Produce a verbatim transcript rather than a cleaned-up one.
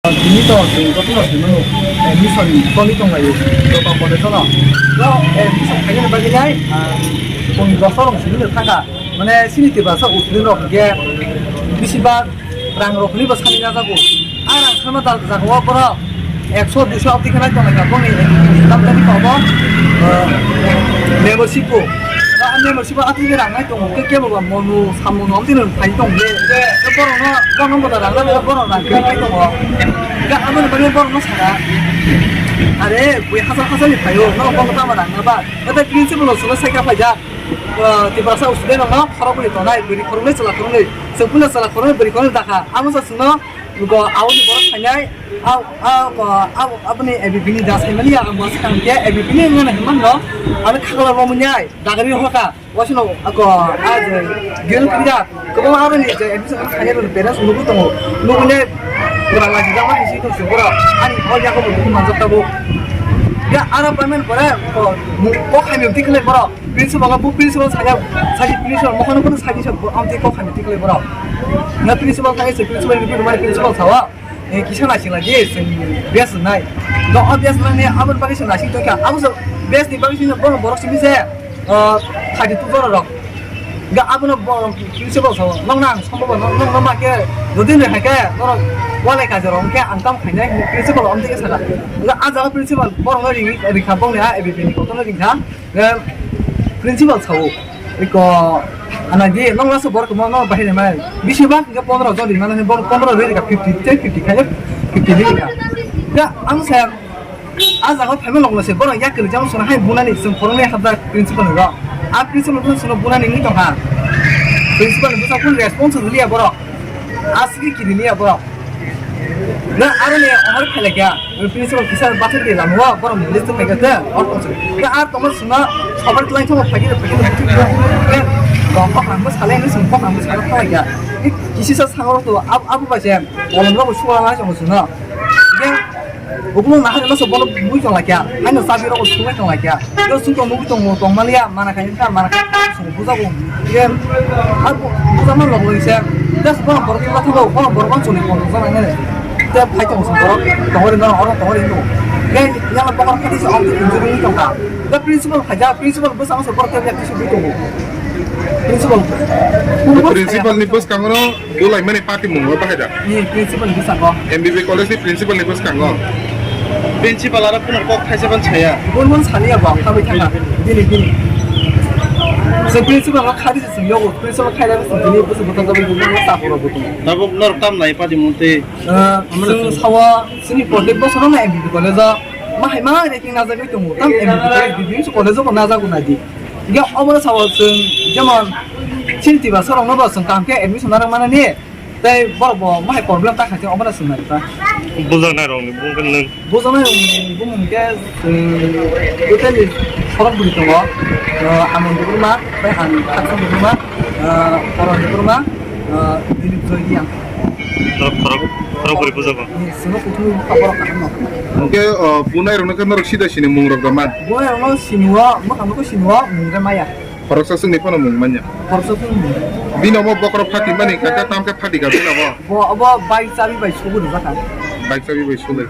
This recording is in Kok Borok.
Tini to chwng jotono simi mano, admission choli tonglaio, joto college-o no. No, admission khainani bagwi nai, ah, chwng dosa rok simi no thangkha. Mane chini Tiprasa student rok hwnkhe bisi bak rang rok hwnwi bo sani najago. A rang sanma da jagao borok ekso duiso abdi khe nai tonglaikha, boni tamtani kobo, ah, membership bo. A membership bo atwi rang nai tongo, khe kebo ba monu samung no amtwi no phai tong le. Borok no, borok no bo da rang nai, borok rang khe phai tongo. Ga aboni bagwi borok no saka. Are, bui hajar hajar ni phaio, no borok tamo rang na ba. Ete principal no solo sai ka phai jak. Ah, Tiprasa student rok no khorok bwrwi tongnai, bwrwi khoroknwi chwla khoroknwi. Chwng puila chwla khoroknwi, bwrwi khoroknwi dakha. Amo sa chwngno go aoni borok phainai. Au, au, ko, au, aboni A B P ni da saimani ya, ang bo swkang khe A B P ni wngmani hwnmano, ano khakla romwi nai, dagari hoka. Wasino ako a je gil kida, kwbangma aroni je admission khainai rokni parents nugwi tongo. Nugwi ne pura lachijakma hinwi tong si borok. Ani o yago bo dugu manjak tabuk. Ya aro payment pore ko, kok hamya tikhle borok. Principal bo principal saya, saji principal mokhano kono saji so, amtwi kok hamya tikhle borok. Na principal saya se principal ni bini mari principal sawa. Eh, kisa naising lai di, chwng best nai. Do o best nai ni aboni bagwi chwng naising tongkha. Abo chwng best ni bagwi chwng bono borok simi se, ah, thirty two jora rok. Ga abono bo-, principal sao, nokno ang sombo bo, nok, nokno ma khe, jodi nai hai khe, norok walai kaisa rok hwnkhe ang tamo khainai, principal amtwi khe saka. Ga a jaga principal borokno ring, ringkha bongni a A B P ni kotorno ringkha. Ga principal sao, iko, ana di, nokno se borok mo, no bahai nai mai. Bisi ba, ga pondro jon ringmano, borok pondro ri rikha, fifty, tei fifty khai, fifty ri rikha. Ga ang sa, A jaga o phaima logno se borok yak kwrwi jang sona hai bunani chwng khoroknwi hapjak principal ni rok. A principal phano chwngno bunani wngwi tongkha. Principal ni bwsa phano response rwliya borok. A sigi kiri liya borok. Na aro ni ohor phailai kha. Principal kisa bathar di lamo borok ni list phaikha te. Or tongsa. Na ar tongma chwngno sobar tlai thongo phaikha phaikha phaikha. Rok kok rang bwsa lai ni chwng kok rang bwsa lai kha. Kisi sa sangro to ab abu ba se. Bolong rok suwa lai chwngno. Hwnkhe ukulung nahar no se bono bui tong laikha, haino chabi rok sugui tong laikha. Yo sung tong nugui tong tong maliya, mana khai kha, mana khai sung bujago. Hwnkhe a bu-, bujakma log log se, just bono borok thangma thango, bono borok choli kono jana nene. Te phai tong sung borok, tongori no, oro tongori no. Hwnkhe yala bokor kati se ok injury tong kha. Da principal khaja, principal bwskango se borok tablet kisa bui tongo. Principal. Principal ni bwskango no bulai mani party mungo bahai da. Ni principal ni bwskango. M B B college ni principal ni bwskango. Principal aro phano kok thaisa ban saya. Bun bun saniya bo khabai thangna. Bini, bini. Se principal no khadi se sung yogo. Principal khai da se bini bwskango tablet bun bun sa pura butong. Nabo norok tam nai party munte. Ah, chwng sawa chini protek bosoro no M B B college o ma hai ma ranking najagwi tongo. Tam M B B college, B B M C college o bo najago nai di. Hingke obono sawa chwng jemon chini Tiprasa rokno bo chwng kaham khe admission narwk manani, tei borok bo ma hai problem ta kha khe obono chwng nai ta. Bujaknai rokni bumung khe nwng. Bujaknai rokni bumung khe chwng totally khorok bwrwi tongo. Ah, Amon Debbarma, tei ang Khakchang Debbarma, ah, Karan Debbarma, ah, Dilip Joy Reang. Khorok, khorok, khorok bwrwi bujago. Ni simo kuthumwi bwkha borok kaham no. Hwnkhe, o, bunai rokno khe norok sida sini mung rok da man? Bunai rokno sini o, mwkhang nukho sini o, mung de maya. Khoroksa chwngni phano mung manya. Khoroksa chwng mung. Bini omo bokhorok phati mani kaka tam khe phati ka bini omo. Bo, obo bike chabi bai subu rwjak kha. Bike chabi bai sule.